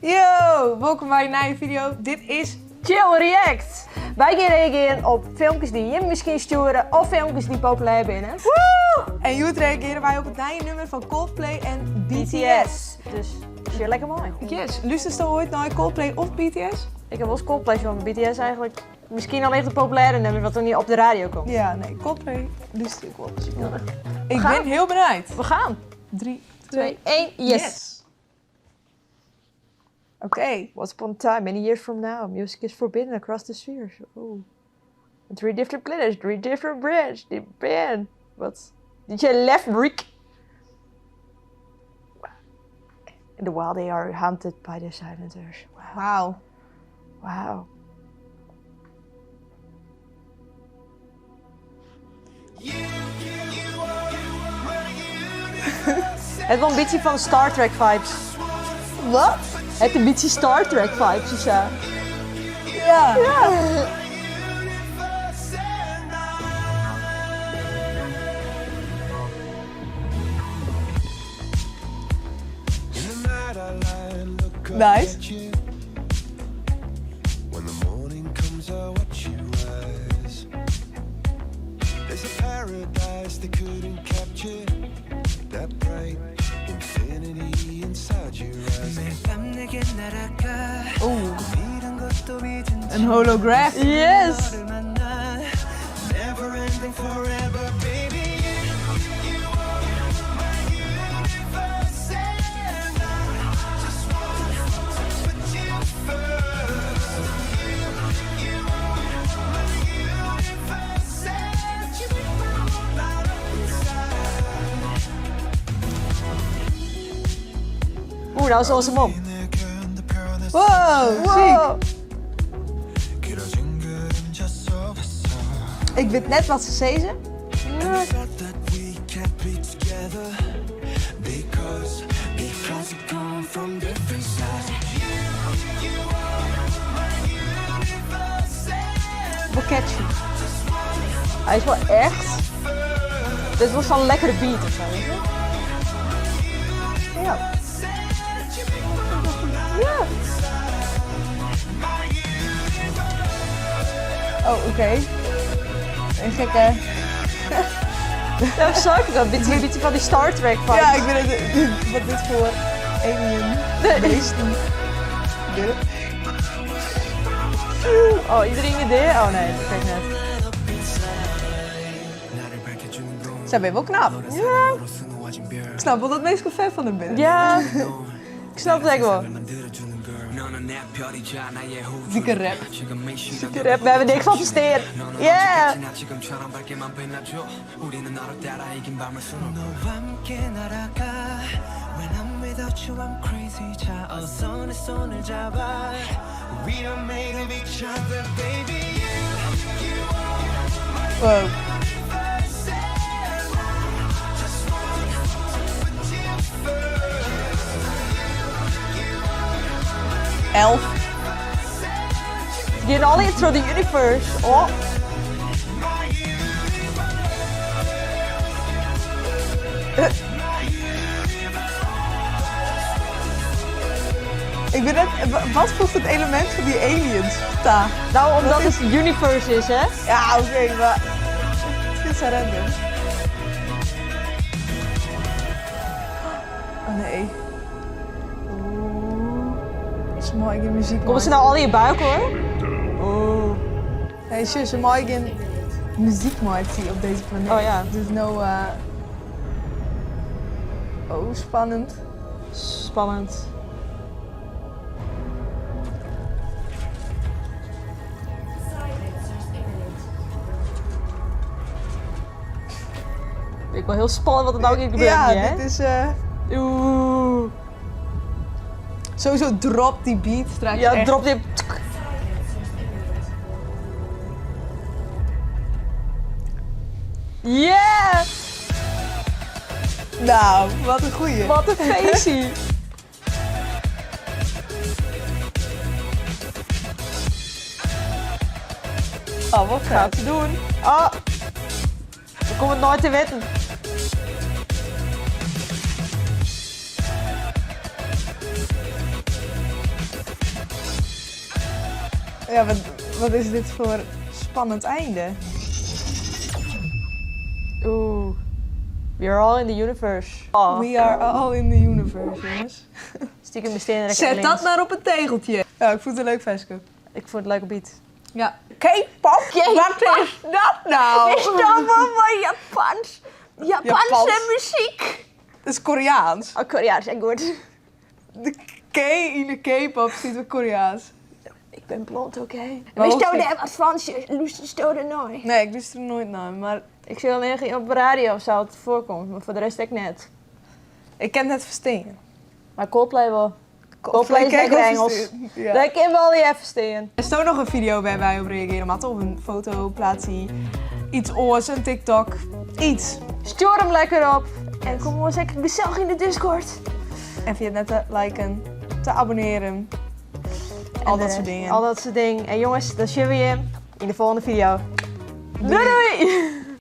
Yo, wolkom by in nije video. Dit is Chill React. Wy gean reagearjen op filmkes dy't jim miskien stjoere of filmkes dy't populêr binne. Woe! En hjoed reagearje wy op it nije nûmer fan Coldplay en BTS. Dus sjoch lekker mei. Yes, lústersto oait nei Coldplay of BTS? Ik ha wolris Coldplay sjoen, BTS eigentlik miskien allinnich de populêre nûmers wat dan net op de radio komt. Ja, nee, Coldplay lúster ik wol. Ik gaan. bin hiel benijd. We gaan. 3, 2, 2, 1, yes. Oké. Once upon a time, many years from now, music is forbidden across the spheres. Oh. Three different planets, three different brands. The band. Wat? DJ Left Rick. And the while they are hunted by the silencers. Wow. Wauw. Wow. Het wel een beetje van Star Trek vibes. Wat? Het een beetje Star Trek vibes of zo. Ja. Nice. When the morning comes, I watch you rise. There's a paradise they couldn't capture. That bright infinity inside your eyes. Oeh. Een holograph. Yes! Never ending forever, baby. You are my universe, and I just want to put you first. You are my universe, and you make my world light up inside. Oeh, nou is onze mom. Wow, ziek. 길어진 그림자 속에서 Ik weet net wat ze zeggen. Thought that we can't be together because we come from different sides. You are my universe and Wel catchy. Hij is wel echt. Dit was zo'n lekkere beat of zo, weet je? Ja. Ja. Oh, oké. Een gekke. Ja, zag ik dat. Een beetje van die Star Trek vibes. Ja, ik weet het, wat dit voor alien beesten. Dit. Oh, iedereen idee? Oh nee, dat kijk net. Zij ben wel knap. Ja. Ik snap wel dat mensen fan van hem zijn. Ja. Ik snap het echt wel. Zieke rap. Zieke rap. We hebben niks van verstaan. Yeah! 지금처럼 밝게만 빛나줘 우리는 너를 따라 이긴 밤을 수놓고 너와 함께 날아가 When I'm without you I'm crazy 자 어서 내 손을 잡아 We are made of each other, baby. You are my Wow. universe, and I just want to put you first. You are my Elf. Get all through the universe. Oh. my universe. My universe. Ik ben net, wat voegt het element van die aliens? Ta. Nou, omdat het universe is, hè? Ja, oké, maar het is zo random. Oh nee. Oeh. Ze mooi geen muziek. Komen ze nou al in je buik, hoor? Oeh. Nee, zus, ze mooi geen muziek maken op deze planeet. Oh ja. Dus nou. Oh, spannend. Spannend. Silencers imminent. Vind ik wel heel spannend wat er nou hier gebeurt, Ja, hè? dit is. Oeh. Sowieso drop die beat straks. Ja, echt. drop die. Silencers imminent. Yeah! Nou, wat een goeie. Wat een feestje! Oh, wat Gaat vet. ze doen. Oh! We komen het nooit te weten. Ja, wat, wat is dit foar spannend einde? Oeh. We are all in the universe. Oh. We are all in the universe, jongens. Stiekem bestean der Zet aliens. dat maar op een tegeltje. Ja, ik vond het een leuk ferske. Ik vond het leuk beat. Ja. K-pop? Wat is dat nou? Is dat wel van Japans? Japanse Japans. muziek. Dat is Koreaans. Oh, Koreaans, en goed. De K in de K-pop zit weer Koreaans. Ik ben blond, oké. Maar We ook stoden ik- wat Frans, Lucy stoden nooit. Nee, ik luister er nooit naar, maar Ik zie alleen op de radio of zo het voorkomt, maar voor de rest ik net. ik ken het verstaan. Maar Coldplay wel. Coldplay is ken ik lekker wel Engels. verstaan, Ja. Dat kan wel even verstaan. Er is ook nog een video waar wij op reageren, Matte. Of een foto, plaats die iets oors, een TikTok, iets. Stuur hem lekker op. En kom ons lekker gezellig in de Discord. En via het net te liken, te abonneren. Al En, dat eh, soort dingen. Al dat soort dingen. En jongens, dan zien we je in de volgende video. Doei doei!